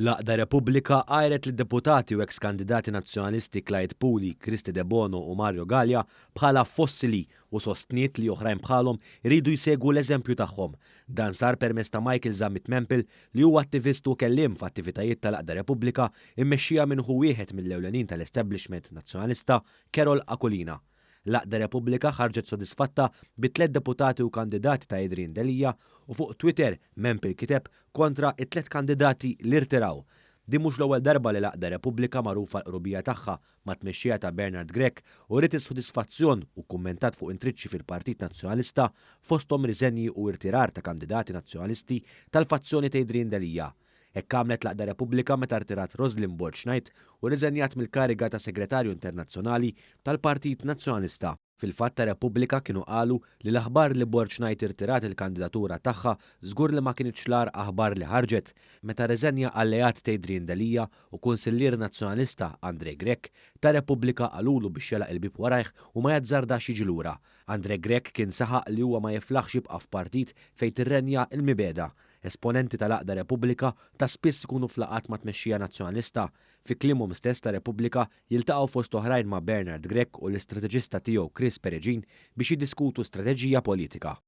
L-għaqda Repubblika għajret lid-deputati u eks kandidati Nazzjonalisti Clyde Puli, Kristy Debono u Mario Galea bħala fossili u sostniet li oħrajn bħalhom iridu jsegwu l-eżempju tagħhom. Dan sar permezz ta' Michael Zammit Mampel li huwa attivist u kelliem f'attivitajiet tal-għaqda Repubblika mmexxija minn ħu wieħed mill-ewlenin tal-establishment Nazzjonalista, Karol Aquilina. L-għaqda Repubblika ħarġet sodisfatta bi tliet deputati u kandidati ta' Adrian Delia u fuq Twitter Mampel kiteb kontra it-tliet kandidati li rtiraw. Din mhux l-ewwel darba li l-għaqda Repubblika, magħrufa l-qrubija tagħha mat-tmexxija ta' Bernard Grech, uriet is-sodisfazzjon u kkummentat fuq intriċċi fil-Partit Nazzjonalista, fosthom riżenji u irtirar ta' kandidati Nazzjonalisti tal-fazzjoni ta' Adrian Delia. Hekk għamlet l-għaqda Repubblika meta rtirat Roslyn Borg Knight u rriżenjat mill-kariga ta' Segretarju Internazzjonali tal-Partit Nazzjonalista. Fil-fatt ta' Repubblika kienu qalu li l-aħbar li Borg Knight irtirat il-kandidatura tagħha żgur li ma kinitx l-agħar aħbar li ħarġet. Meta rriżenja alleat ta' Adrian Delia u kunsillier Nazzjonalista Andre Grech, ta' Repubblika qalulu biex jagħlaq il-bieb warajh u ma jazzardax jiġi lura. Andre Grech kien saħaq li huwa ma jiflaħx jibqa' f'partit fejn tirrenja l-mibegħda. Esponenti tal-għaqda Repubblika ta' spiss ikunu f'laqgħat mat-tmexxija Nazzjonalista. Fi kliemhom stess ta' Repubblika jiltaqgħu fost oħrajn ma' Bernard Grech u l-istrateġista tiegħu Chris Peregin biex jiddiskutu strateġija politika.